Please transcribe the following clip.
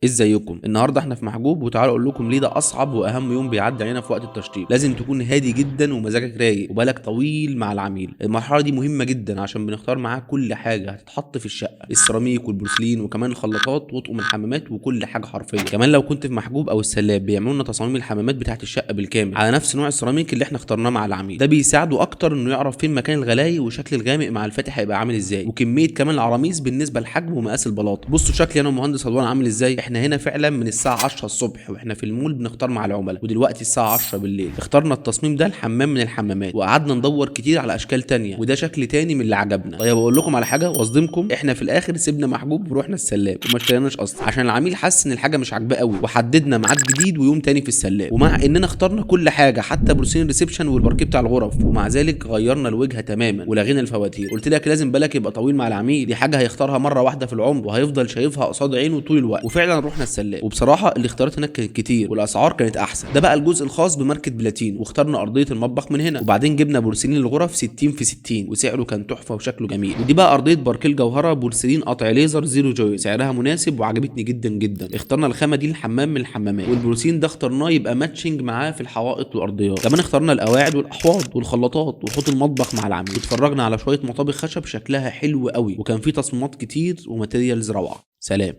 ازيكم؟ النهارده احنا في محجوب، وتعالوا اقول لكم ليه ده اصعب واهم يوم بيعدي علينا في وقت التشطيب. لازم تكون هادي جدا ومزاجك رايق وبالك طويل مع العميل. المرحلة دي مهمة جدا عشان بنختار معاه كل حاجة هتتحط في الشقة، السيراميك والبورسلين وكمان الخلاطات واطقم الحمامات وكل حاجة حرفيا. كمان لو كنت في محجوب او السلاب بيعملوا لنا تصاميم الحمامات بتاعه الشقة بالكامل على نفس نوع السيراميك اللي احنا اخترناه مع العميل. ده بيساعده اكتر انه يعرف فين مكان الغلاي وشكل الغامق مع الفاتح هيبقى عامل ازاي، وكمية كمان العراميس بالنسبة لحجم ومقاس البلاطه. بصوا شكلي انا ومهندس رضوان عامل ازاي. احنا هنا فعلا من الساعة 10 الصبح واحنا في المول بنختار مع العملاء، ودلوقتي الساعة 10 بالليل. اخترنا التصميم ده الحمام من الحمامات، وقعدنا ندور كتير على اشكال تانية، وده شكل تاني من اللي عجبنا. طيب اقول لكم على حاجة واصدمكم، احنا في الاخر سيبنا محجوب ورحنا السلاب وما اشتريناش اصلا عشان العميل حس ان الحاجة مش عاجباه قوي، وحددنا ميعاد جديد ويوم تاني في السلاب. ومع اننا اخترنا كل حاجة حتى بورسلين ال reception والباركيه بتاع الغرف، ومع ذلك غيرنا الوجهة تماما ولغينا الفواتير. قلت لك لازم بالك يبقى طويل مع العميل، دي حاجة هيختارها مرة واحدة في العمر وهيفضل شايفها قصاد عينه طول الوقت. وفعلا رحنا السلاب، وبصراحة الاختيارات هناك كانت كتير والاسعار كانت احسن. ده بقى الجزء الخاص بماركه بلاتين، واخترنا ارضية المطبخ من هنا، وبعدين جبنا بورسلين الغرف 60 في 60 وسعره كان تحفة وشكله جميل. ودي بقى ارضية باركيه الجوهرة بورسلين قطع ليزر zero joint، سعرها مناسب وعجبتني جدا جدا. اخترنا الخامة دي الحمام من الحمامات، والبورسلين ده اخترناه يبقى matching معاه في الحوائط والارضيات. كمان اخترنا القواعد والاحواض والخلاطات وحوض المطبخ مع العميل، واتفرجنا على شوية مطابخ خشب شكلها حلو قوي، وكان في تصميمات كتير و materials روعه. سلام.